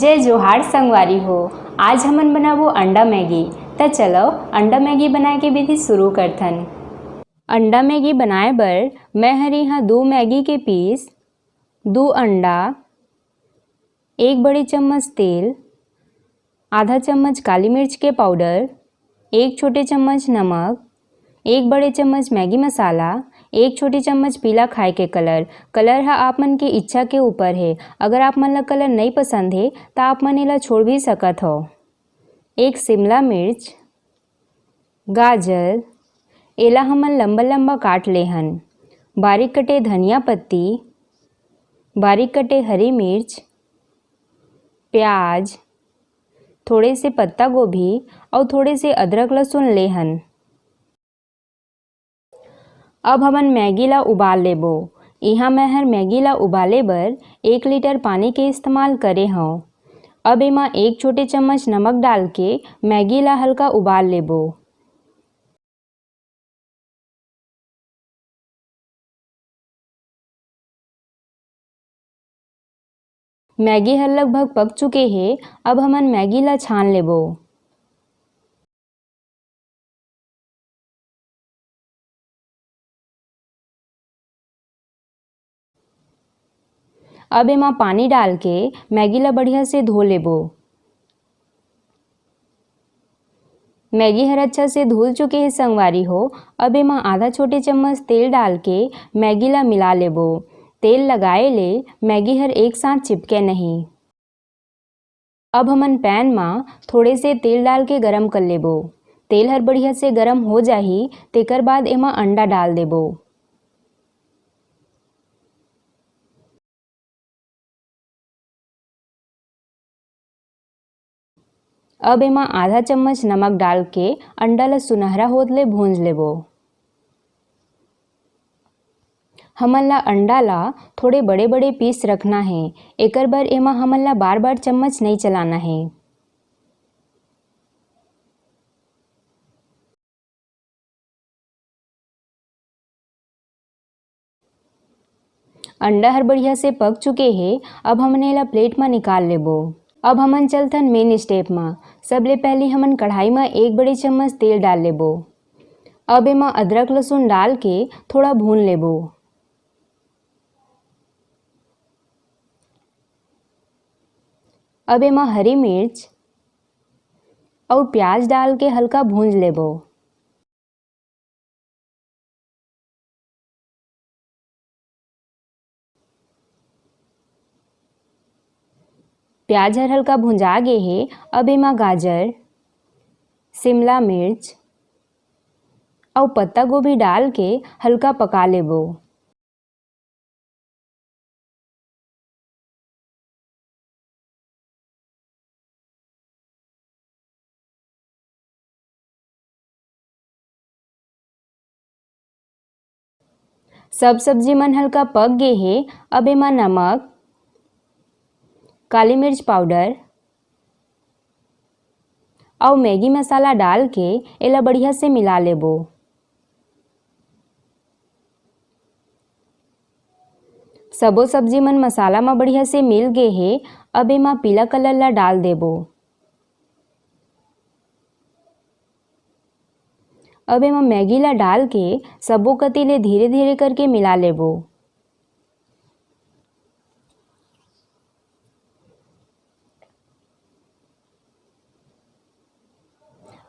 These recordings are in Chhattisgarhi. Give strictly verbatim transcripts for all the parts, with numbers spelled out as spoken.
जय जोहार संगवारी हो, आज हमन बनाबो अंडा मैगी। त चलो अंडा मैगी बनाए के विधि शुरू करथन। अंडा मैगी बनाए बर मैं हर इहाँ दू मैगी के पीस, दू अंडा, एक बड़े चम्मच तेल, आधा चम्मच काली मिर्च के पाउडर, एक छोटे चम्मच नमक, एक बड़े चम्मच मैगी मसाला, एक छोटे चम्मच पीला खाए के कलर। कलर ह आप मन के इच्छा के ऊपर हे। अगर आप मन ला कलर नई पसंद हे, त आप मन एला छोड़ भी सकत हव। एक शिमला मिर्च, गाजर, एला हमन लंबा-लंबा काट ले हन। बारीक कटे धनिया पत्ती, बारीक कटे हरी मिर्च, प्याज, थोड़े से पत्ता गोभी अउ थोड़े से अदरक लहसुन ले हन। अब हमन मैगी ला उबाल लेबो। इहाँ मैं हर मैगी ला उबाले बर एक लीटर पानी के इस्तेमाल करे हव। अब एमा एक छोटे चम्मच नमक डाल के मैगी ला हल्का उबाल लेबो। मैगी हर लगभग पक चुके हे। अब हमन मैगी ला छान लेबो। अब एमा पानी डाल के मैगी ला बढ़िया से धो लेबो। मैगी हर अच्छा से धुल चुके हे संगवारी हो। अब एमा आधा छोटे चम्मच तेल डाल के मैगी ला मिला लेबो। तेल लगाए ले मैगी हर एक साथ चिपके नहीं। अब हमन पैन मा थोड़े से तेल डाल के गरम कर लेबो। तेल हर बढ़िया से गरम हो जाही, तेकर बाद एमा अंडा डाल देबो। अब एमा आधा चम्मच नमक डाल के अंडा ला सुनहरा होत ले भूंज लेबो। हमन ला अंडा ला थोड़े बड़े-बड़े पीस रखना हे, एकर बर एमा हमन ला बार-बार चम्मच नइ चलाना हे। अंडा हर बढ़िया से पक चुके हे। अब हमन एला प्लेट म निकाल लेबो। अब हमन चलथन मेन स्टेप म। सबले पहली हमन कढ़ाई म एक बड़े चम्मच तेल डाल लेबो। अब एमा अदरक लहसुन डाल के थोड़ा भून लेबो। अब एमा हरी मिर्च अउ प्याज डाल के हल्का भूंज लेबो। प्याज हर हल्का भुंजा गे हे। अब एमा गाजर, शिमला मिर्च अउ पत्ता गोभी डाल के हल्का पका लेबो। सब सब्जी मन हल्का पक गे हे। अब एमा नमक, काली मिर्च पाउडर अउ मैगी मसाला डाल के एला बढ़िया से मिला लेबो। सबो सब्जी मन मसाला म बढ़िया से मिल गे हे। अब एमा पीला कलर ला डाल देबो। अब एमा मैगी ला डाल के सबो कति ले धीरे-धीरे करके मिला लेबो।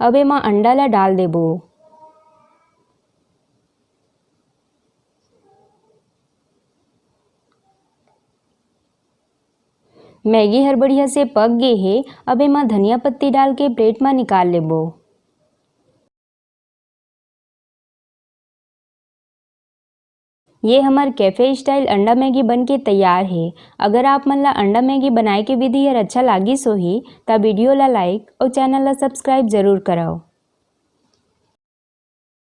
अब एमा अंडा ला डाल देबो। मैगी हर बढ़िया से पक गे हे। अब एमा धनिया पत्ती डाल के प्लेट म निकाल लेबो। ये हमर कैफे स्टाइल अंडा मैगी बन के तैयार हे। अगर आप मन ला अंडा मैगी बनाए के विधि हर अच्छा लागिस होही, त वीडियो ला लाइक अउ चैनल ला सब्सक्राइब जरूर करव।